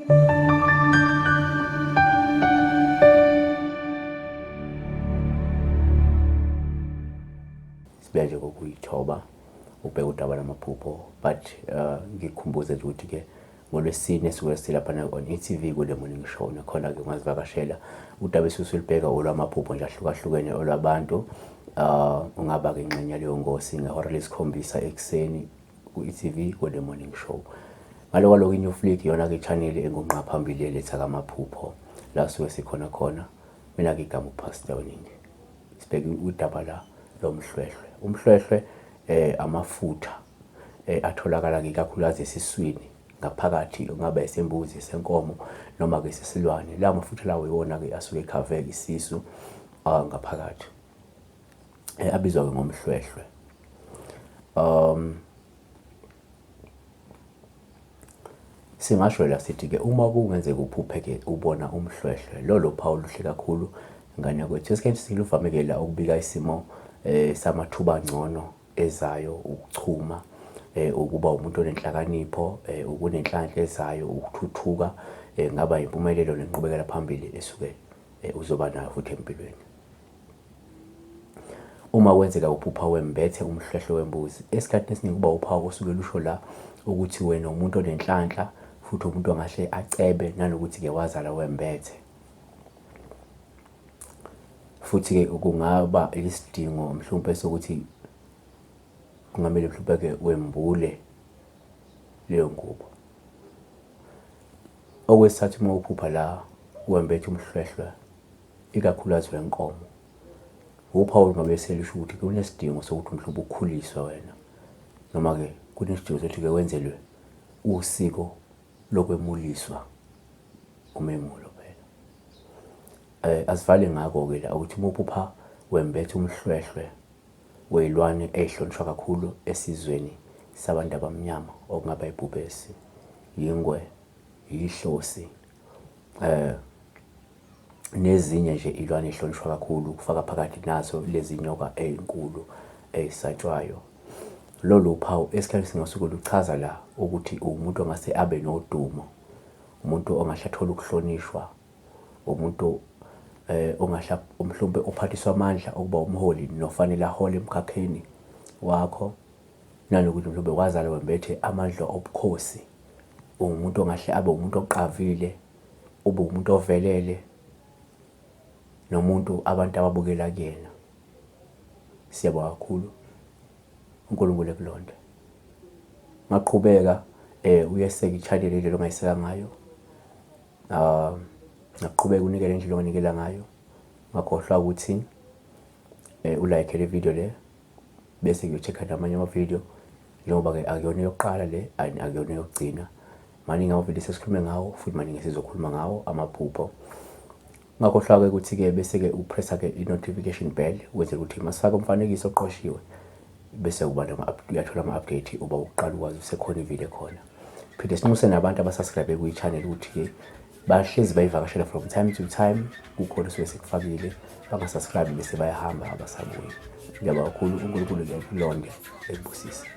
Sibuya nje ngokuyithoba ubheke udaba lamaphupho, but ngikukhumbuze nje ukuthi-ke ngoLwesine suke silaphana on e-TV kule Morning Show, nakhona-ke ungazivakashela. Udaba esuke silubheka olwamaphupho nje ahlukahlukene olwabantu. Ungaba-ke ingxenye yaleyo ngosi ngehora lesikhombisa ekuseni ku-e-TV kule Morning Show. Ngalo kwaloko i-New Flick iyona-ke i-channel engungqa phambili eletha kamaphupho la suke sikhona khona. Mina-ke igama uPastor Weningi. Sibheke udaba la lomhlwehlwe. Umhlwehlwe amafutha atholakala ke kakhulukazi esiswini ngaphakathi, kungaba esembuzi, esenkomo noma ke sesilwane. La mafutha lawo iwona ke asuke ekhave isisu ngaphakathi. Abizwa ke ngomhlwehlwe. Singasho la sithi-ke uma kungenzeka uphuphe-ke ubona umhlwehlwe, lolo phawu luhle kakhulu ngane yakwethu. Esikhathini esiningi luvame-ke la ukubika isimo samathuba angcono ezayo, ukuchuma, ukuba umuntu onenhlakanipho, ukunenhlanhla ezayo, ukuthuthuka, kungaba impumelelo nenqubekela phambili esuke uzoba nayo futhi empilweni. Uma kwenzeka uphupha wembethe umhlwehlwe wembuzi, esikhathini esiningi kuba uphawu osuke lusho la ukuthi wena umuntu onenhlanhla futhi umuntu ongahle acebe nanokuthi-ke wazala wembethe. Futhi-ke kungaba isidingo mhlawumpe sokuthi kungamele mhlawumpe-ke wembule leyo ngubo. Okwesithathu, uma uphupha la wembethe umhlwehlwe ikakhulukazi wenkomo, uphawu lungabe selusho ukuthi kunesidingo sokuthi mhlawumbe ukhuliswe wena, noma-ke kunesidingo sokuthi-ke wenzelwe usiko lokwemuliswa, umemulo phela. Asivale ngakho-ke la ukuthi uma uphupha wembethe umhlwehlwe wey'lwane ey'hlonishwa kakhulu esizweni sabantu abamnyama, okungaba ibhubesi, yingwe, yihlosi, nezinye nje iy'lwane ey'hlonishwa kakhulu, kufaka phakathi nazo lezi nyoka ey'nkulu ey'satshwayo. Lolu phawu esikhathini singasuke luchaza la ukuthi uwumuntu ongase abe nodumo, umuntu ongahle athole ukuhlonishwa, umuntu ongahle mhlawumbe ophathiswa amandla okuba umholi nofanele ahole emkhakheni wakho, nanokuthi mhlawumbe wazalwa wembethe amandla obukhosi, uwumuntu ongahle abe umuntu oqavile, ube umuntu ovelele nomuntu abantu ababukela kuyena. Siyabonga kakhulu, uNkulunkulu ekulonde. Ngaqhubeka uyeseka i-channel indlela ongayiseka ngayo. Ngaqhubeka unikele indlela onganikela ngayo. Ungakhohlwa ukuthi ulike le video le, bese ngiyo-check-a namanye ama-video, njengoba-ke akuyona eyokuqala le, akuyona eyokugcina. Maningi ama-video sesikhulume ngawo futhi maningi esizokhuluma ngawo amaphupho. Ungakhohlwa-ke ukuthi-ke bese-ke upressa-ke i-notification bell ukwenzela ukuthi masifake umfanekiso oqoshiwe bese uba uyathola ama-update uba uqala ukwazi usekhona ivideo ekhona. Phinde sinxuse nabantu abasubscribe kwi-channel ukuthi-ke bahlezi bayivakashela from time to time, kukhona osuke sikufakile, bangasubscribe bese bayahamba abasabuyi. Ngiyabonga kakhulu, uNkulunkulu ekulonde ekubusise.